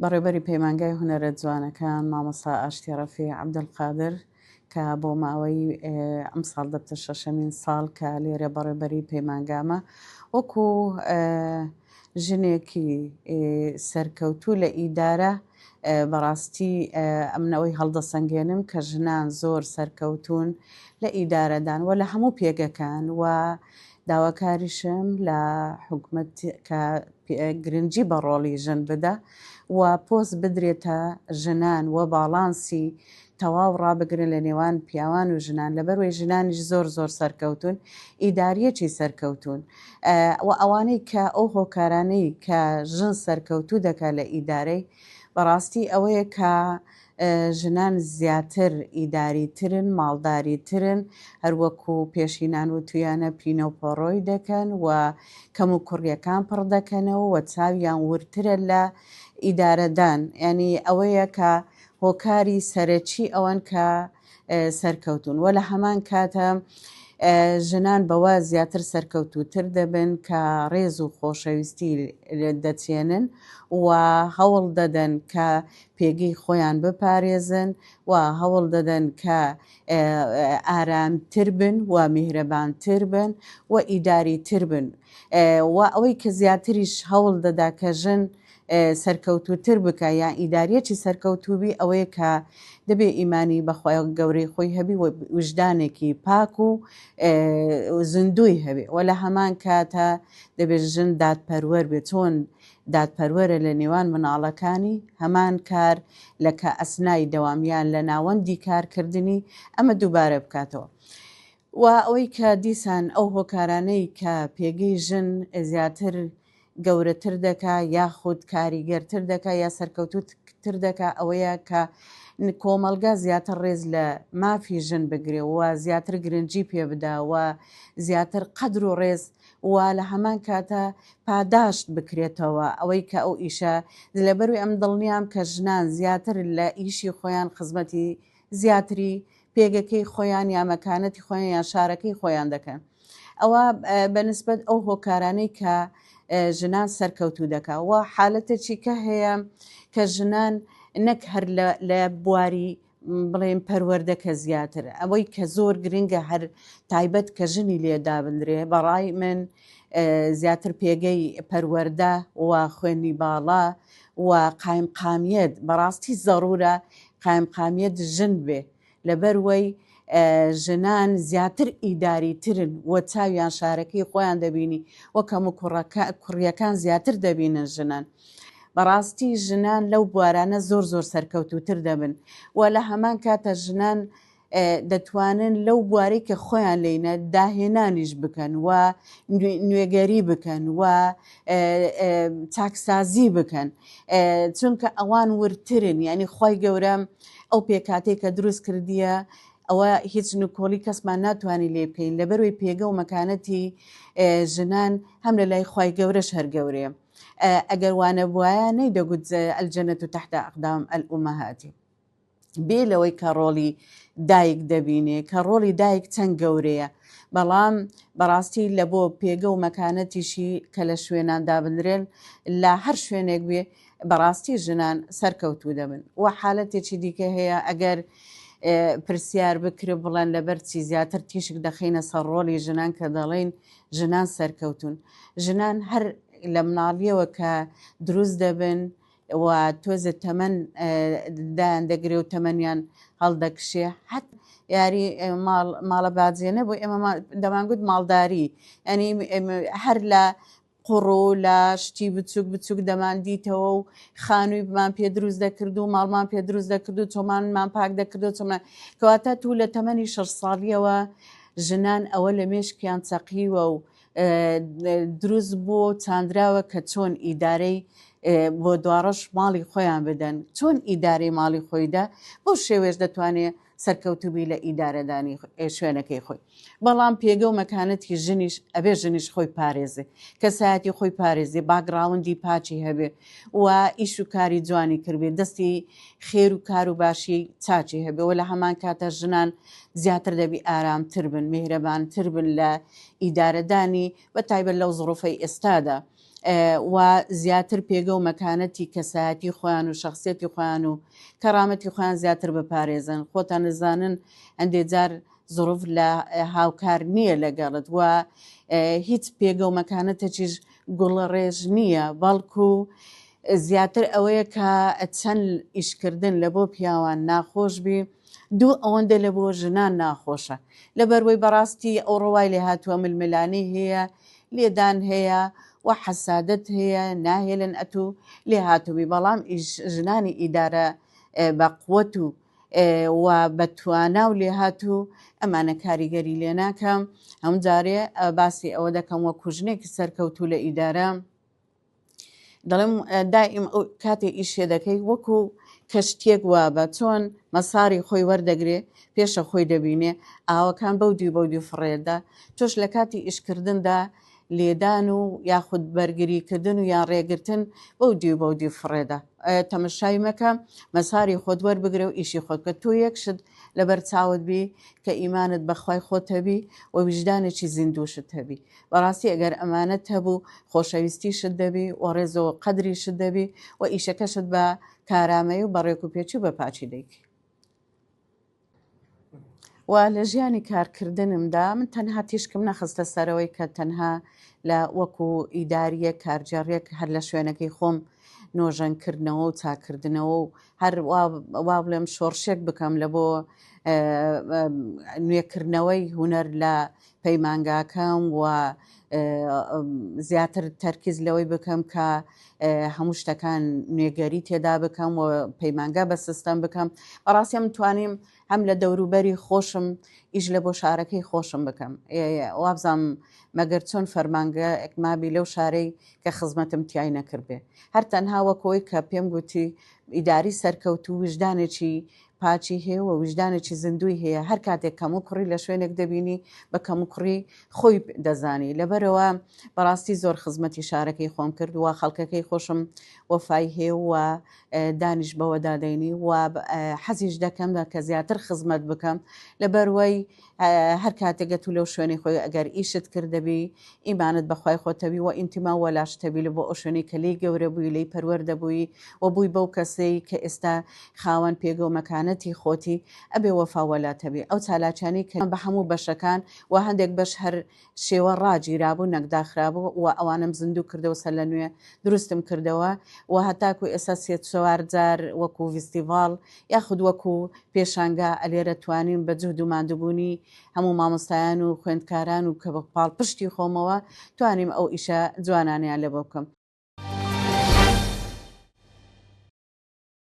بەڕێوبەری پەیمانگای هونەرە جوانەکان مامۆستا ئاشتی ڕەفیع عەبدولقادر کە بۆ ماوەی ئەمساڵ دەبتە شەشەمین ساڵ کە لێرە بەڕێوبەری پەیمانگامە وەکو ژنێکی سەرکەوتوو لە ئیدارە بەڕاستی ئەمن ئەوەی هەڵدەسەنگێنم کە ژنان زۆر سەرکەوتوون لە ئیدارەدان و لە هەموو پێگەکان و داواکاریشم لە حکومەت کە گرنگی بە ڕۆڵی ژن بدا و پۆست بدرێتە ژنان و باڵانسی تەواو ڕابگرن لە نێوان پیاوان و ژنان لەبەروەی ژنانیش زۆر زۆر سەرکەوتون ئیداریەکی سەرکەوتون و ئەوانەی کە ئەو هۆکارانەی کە ژن سەرکەوتوو دەکات لە ئیدارەی بەڕاستی ئەوەیە کە ژنان زیاتر ئیداری ترن ماڵداری ترن هەروەکو پێشینان وتویانە پینە و پەڕۆی دەکەن و کەم و کوڕیەکان پڕ دەکەنەوە و چاویان وردترە لە ئیدارەدان یانی ئەوەیە کە هۆکاری سەرەکی ئەوەن کە سەرکەوتوون و لە هەمان کاتە ژنان بەوە زیاتر سەرکەوتووتر دەبن کە ڕێز و خۆشەویستی دەچێنن و هەوڵ دەدەن کە پێگەی خۆیان بپارێزن و هەوڵ دەدەن کە ئارامتر بن و میهرەبانتر بن و ئیداریتر بن و ئەوەی کە زیاتریش هەوڵ دەدا کە ژن سەرکەوتووتر بکا یان ئیداریەکی سەرکەوتوو بی ئەوەیە کە دەبێ ئیمانی بە خوای گەورەی خۆی هەبی و ویژدانێکی پاک و زیندووی هەبێ و لە هەمان کاتە دەبێت ژن دادپەروەر بێت چۆن دادپەروەرە لە نێوان مناڵەکانی هەمان کار لە کە ئەسنای دەوام یان لە ناوەندی کارکردنی ئەمە دووبارە بکاتەوە. و ئەوەی کە دیسان ئەو هۆکارانەی کە پێگەی ژن زیاتر گەورەتر دەکا یاخود کاریگەرتر دەکا یا سەرکەوتووتر دەکا ئەوەیە کە کۆمەڵگا زیاتر ڕێز لە مافی ژن بگرێ و زیاتر گرنگی پێ بدا و زیاتر قەدر و ڕێز و لە هەمان کاتە پاداشت بکرێتەوە ئەوەی کە ئەو ئیشە لەبەروی ئەم دڵنیام کە ژنان زیاتر لە ئیشی خۆیان خزمەتی زیاتری پێگەکەی خۆیان یا مەکانەتی خۆیان یان شارەکەی خۆیان دەکەن ئەوە بە نسبەت ئەو هۆکارانەی کە ژنان سەرکەوتوو دەکا و حالەتێکی کە هەیە کە ژنان نەک هەر لە بواری بڵێن پەروەردە کە زیاتر ئەوەی کە زۆر گرنگە هەر تایبەت کە ژنی لێ دابندرێ بەڕای من زیاتر پێگەی پەروەردە و خوێنی باڵا و قایمقامیەت بەڕاستی زەڕورە قایمقامیەت ژن بێ لەبەر وەی ژنان زیاتر ئیداری ترن و چاویان شارەکەی خۆیان دەبینی و کەم و کوڕیەکان زیاتر دەبینن ژنان بەڕاستی ژنان لەو بوارانە زۆر زۆر سەرکەوتووتر دەبن و لە هەمان کاتە ژنان دەتوانن لەو بوارەی کە خۆیان لێینە داهێنانیش بکەن و نوێگەری بکەن و چاکسازی بکەن چونکە ئەوان وردترن یعنی خی گەورە ئەو پێکاتەی کە دروست کردیە ئەوە هیچ نکۆڵی کەسمان ناتوانانی لێ بکەین لەبەروی پێگە و مەکانەتی ژنان هەم لە لای خی گەورەش هەر گەورەیە ئەگەر وانە بواە نەیدەگوت الجنة تحت أقدام الأمهات بێ لەوەی کە ڕۆڵی دایک دەبینێ کە ڕۆڵی دایک چەند گەورەیە بەڵام بەڕاستی لە بۆ پێگە و مەکانەتیشی کە لە شوێنان دابنرێن لە هەر شوێنێک بێ بەڕاستی ژنان سەرکەوتوو دەبن و حالەتێکی دیکە هەیە ئەگەر پرسیار بکرێ بڵێن لەبەر چی زیاتر تیشک دەخەینە سەر ڕۆڵی ژنان کە دەڵێن ژنان سەرکەوتون ژنان هەر لە مناڵیەوە کە دروست دەبن و تۆزێ تەمەن دایان دەگرێ و تەمەنیان هەڵدەکشێ حەت یاری ماڵ ماڵە باجێنە بۆ ئێمە دەمانگوت ماڵداری ئەنی هەر لە قوڕ و لە شتی بچوک بچوک دەمان دیتەوە و خانووی بمان پێ دروست دەکرد و ماڵمان پێ دروست دەکرد و چۆمانمان پاک دەکرد و چۆمان کەواتە تو لە تەمەنی شەش ساڵیەوە ژنان ئەوە لە مێشکیان چەقیوە و دروست بووە و چاندراوە کە چۆن ئیدارەی بۆ دواڕەش ماڵی خۆیان بدەن چۆن ئیدارەی ماڵی خۆیدا بەو شێوەیەش دەتوانێ سەرکەوتوبی لە ئیدارەدانی شوێنەکەی خۆی بەڵام پێگە و مەکانەتی ژنیش ئەبێ ژنیش خۆی پارێزێ کەسایەتی خۆی پارێزێ باگڕاوندی پاچی هەبێ و ئیش و کاری جوانی کردبێ دەستی خێر و کار و باشی چاچی هەبێ و لە هەمان کاتە ژنان زیاتر دەبی ئارامتر بن میهرەبانتر بن لە ئیدارەدانی بە تایبەت لەو زڕوفەی ئێستادا. و زیاتر پێگە و مەکانەتی کەسایەتی خۆیان و شەخسیەتی خۆیان و کەرامەتی خۆیان زیاتر بپارێزن. خۆتان ئەزانن هەندێ جار زروف لە هاوکار نییە لەگەڵت و هیچ پێگە و مەکانەتەکیش گوڵەڕێژ نییە، بەڵکو زیاتر ئەوەیە کە چەند ئیشکردن لە بۆ پیاوان ناخۆش بی دوو ئەوەندە لە بۆ ژنان ناخۆشە لەبەروەی بەڕاستی ئەوڕۆ وای لێهاتووە ململانێی هەیە لێدان هەیە و حەسادەت هەیە ناهێلن ئەتوو لێهاتووبی بەڵام ئیش ژنانی ئیدارە بە قوت و و بە توانا و لێهاتوو ئەمانە کاریگەری لێ ناکەم هەم جارێ باسی ئەوە دەکەم وەکو ژنێکی سەرکەوتوو لە ئیدارە دەڵێم دائیم ئەو کاتێ ئیشێ دەکەی وەکو کەشتیەک وابە چۆن مەساری خۆی وەردەگرێ پێشە خۆی دەبینێ ئاوەکان بەو دیو بەو دیو فڕێدا تۆش لە کاتی ئیشکردندا لێدان و یاخود بەرگریکردن و یان ڕێگرتن بەو دیو بەو دیو فڕێدا تەمەشای مەکە مەساری خۆت وەربگرە و ئیشی خۆت بکە تۆ یەک شت لەبەر چاوت بی کە ئیمانت بەخوای خۆت هەبی و ویژدانێکی زیندووشت هەبی بەڕاستی ئەگەر ئەمانەت هەبوو خۆشەویستیشت دەبی و ڕێز و قەدریشت دەبی و ئیشەکەشت بە کارامەیی و بە ڕێکوپێکی و بە پاکی دەیکەی. و لە ژیانی کارکردنمدا من تەنها تیشکم نەخستە سەرەوەی کە تەنها لە وەکو ئیداریەک کارگێڕیەک هەر لە شوێنەکەی خۆم نۆژەنکردنەوە و چاکردنەوە و هەر وا بڵێم شۆڕشێک بکەم لە بۆ نوێکردنەوەی هونەر لە پەیمانگاکەم و زیاتر تەرکیز لەوەی بکەم کە هەموو شتەکان نوێگەری تێدا بکەم و پەیمانگا بە سیستەم بکەم. بەڕاستی من توانیم هەم لە دەوروبەری خۆشم ئیش لە بۆ شارەکەی خۆشم بکەم. وابزانم مەگەر چۆن فەرمانگەیەک مابی لەو شارەی کە خزمەتم تیای نەکردبێ. هەر تەنها وەکەوەی کە پێم گوتی ئیداری سەرکەوتوو ویژدانێکی پاکی هەیە و ویژدانێکی زیندووی هەیە، هەر کاتێک کەموکوڕی لە شوێنێک دەبینی بە کەموکوڕی خۆی دەزانی. لەبەرئەوە بەڕاستی زۆر خزمەتی شارەکەی خۆم کرد و خەڵکەکەی خۆشم وەفای هەیە و دانیش بەوەدا دەینی و حەزیش دەکەم کە زیاتر خزمەت بکەم. لەبەروەی هەر کاتێک گەتوو لەو شوێنەی خۆی ئەگەر ئیشت کردبی ئیمانت بە خوای خۆت هەبی و ئینتیما و وەلاشت هەبی لە بۆ ئەو شوێنەی کە لێی گەورە بووی لێی پەروەردە بووی و بووی بەو کەسەی کە ئێستا خاوەن پێگە و مەکانەتی خۆتی ئەبێ وەفا و وەلات هەبی ئەو چالاکیانەی کە بە هەموو بەشەکان و هەندێک بەش هەر شێوە ڕاگیرابوو نەک داخرابوو و ئەوانەم زیندوو کردەوە سەرلەنوێ دروستم کردەوە و هەتاکو ئێستا سێ چوار جار وەکو ڤیستیڤاڵ یاخود وەکو پێشانگا ئەلێرە توانیم بە جوهد و ماندوبونی هەموو مامۆستایان و خوێندکاران و کە بە پاڵپشتی خۆمەوە توانیم ئەو ئیشە جوانانەیان لەبۆ بکەم.